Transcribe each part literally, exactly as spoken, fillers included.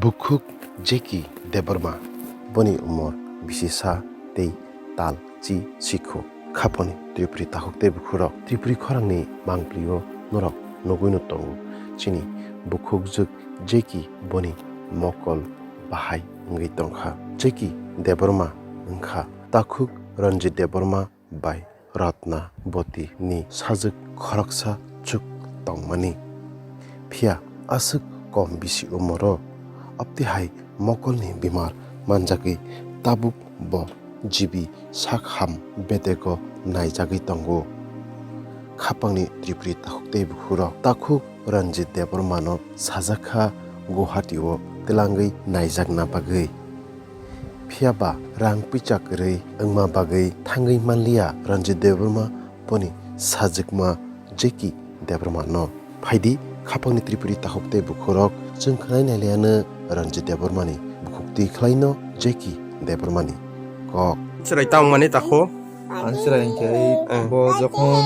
Bukhuk Jeki Debbarma, boni umor bisi sa tei tal chi sikho. Khaponi Tripuri takhuk tei bukhurok Tripuri khorangni mangpilio norok nugwino tongo. Chini bukhukjwk Jeki boni mokol bahai wngwi tongkha. Jeki Debbarma wngkha takhuk Ranjit Debbarma bai Ratna Boti ni sajwk khoroksa chuk tongmani. Phiya aswk kom bisi umoro aptihai mokolni bemar manjagwi tabuk bo G B sak ham bedego naijagwi tongo. Khapangni Tripuri takhuk tei bukhurok takhuk Ranjit Debbarmano sajakha Guwahati o twlangwi naijakna bagwi. Phiya ba rang puisa kwrwi wngma bagwi thangwi manliya Ranjit Debbarma boni sajwkma Jeki Debbarmano. Phaidi khapangni Tripuri takhuk tei bukhurok chwng khwnai nailiyano Ranjit Debbarmani bukhuk twi khlaino Jeki Debbarmani kok. Chwrai tangmani takho? Ang chwrai hinkhe Eh. bo jokhon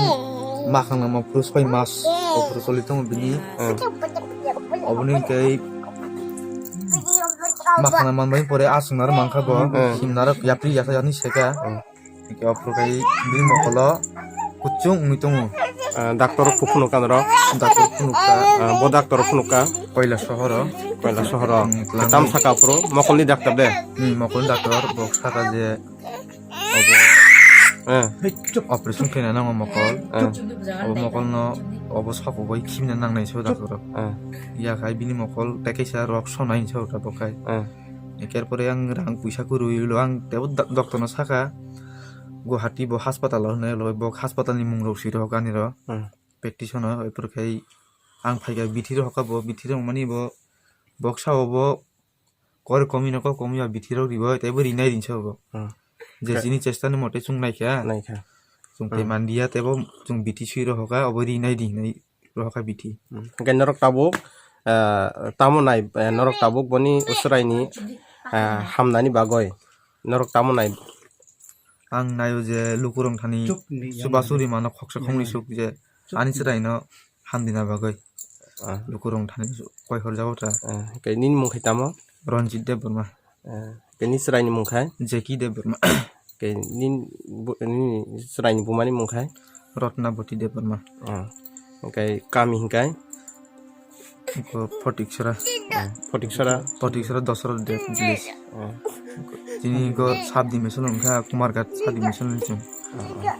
makhang nangma phuru soi mas o phuru choli tongo bini. Eh. Oboni hinkhe makhang nangma bai pore aswk naro mankha bo. Eh. Himnaro yapri yasa yani seka. Eh. Hinkhe o phuru khai bini mokolo kuchung wngwi tongo. Ah, doctor rok phunukha norok? Doctor phunukha. Ah, bo doctor phunukha? Koila sohoro. Koila sohoro. Hmm, Tam saka phuru mokolni doctor de? Hmm, mokolni doctor bo saka je obo Eh. operation khaina nango mokol. Eh. Obo mokolno obo sabo bai khimna nangnai so doctor rok. Eh. Ya khai bini mokol tei kaisa rok sonai hinsa bo khai. Eh. Eker pore ang rang puisa kwrwi ulo ang tebo do-, doctor no saka Guwahati bo hospital o hinwi ulo bo hospital ni mung rok swi rohok ani ro Hmm. practice no eper khai ang phaikha bithi rohok bo bithi rok mani bo boksa o bo kor komi no kok komi ba bithi rok ribo tebo rinai rinsa bo Hmm. je Ka- chini chesta ni mote chung naikha Naikha. chung Hmm. te mandiya tebo chung bithi swi rohok obo rinai di hinwi rohokha bithi. Hmm. Hingke norok tabuk, ah, tamo nai, eh, norok tabuk boni usuraini, ah, hamnani bagoi norok tamo nai? Ang naio je lukurok thani Chukni chuba yang churi mano khoksa khokni Hmm. suk je Chukni. ani chwraino hamdina bagoi Ah. lukurok thani koi horjago ta. Ah, hingke nini mung khe tamo? Ranjit Debbarma. Eh, khe ni chwraini mung khai? Jeki Debbarma. Khe nin bu-, nini chwraini bumani mung khai? Ratnaboti Debbarma. Ah. Hingkai kami hingkai? Iko Photiksora. Ah, Photiksora. Photiksora Dosrot Deb village. Ah. Chini iko sub division wngkha Kumarghat sub division wngkha. Ah, ah.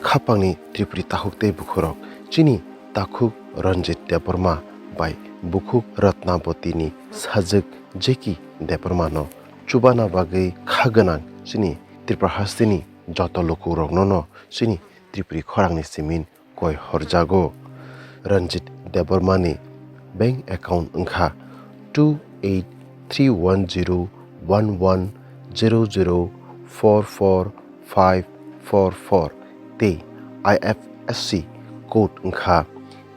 Khapangni Tripuri takhuk tei bukhurok chini takhuk Ranjit Debbarma bai bukhuk Ratnaboti ni sajwk Jeki Debbarma no chubana bagwi kha gwnang chini Tripura hasteni joto lukurokno no chini Tripuri khorangni simin koi horjago. Ranjit Debbarma ni bank account wngkha two eight three one zero one one zero zero four four five four four tei I F S C code wngkha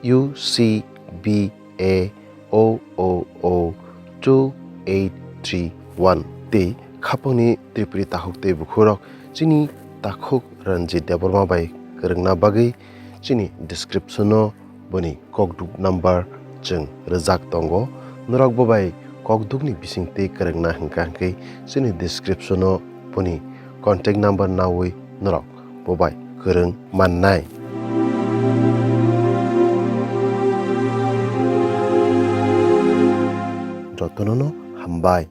U C B A O O O two eight three one. Tei khapangni Tripuri takhuk tei bukhurok chini takhuk Ranjit Debbarma bai kwrwngna bagwi chini description-o boni kokduk number chwng rwjak tongo. Norok bo bai kokdukni bisingtwi kwrwngna hwnkha hwnkhe chini description-o boni contact number naui norok bo bai kwrwng mannai. Jotono no hambai.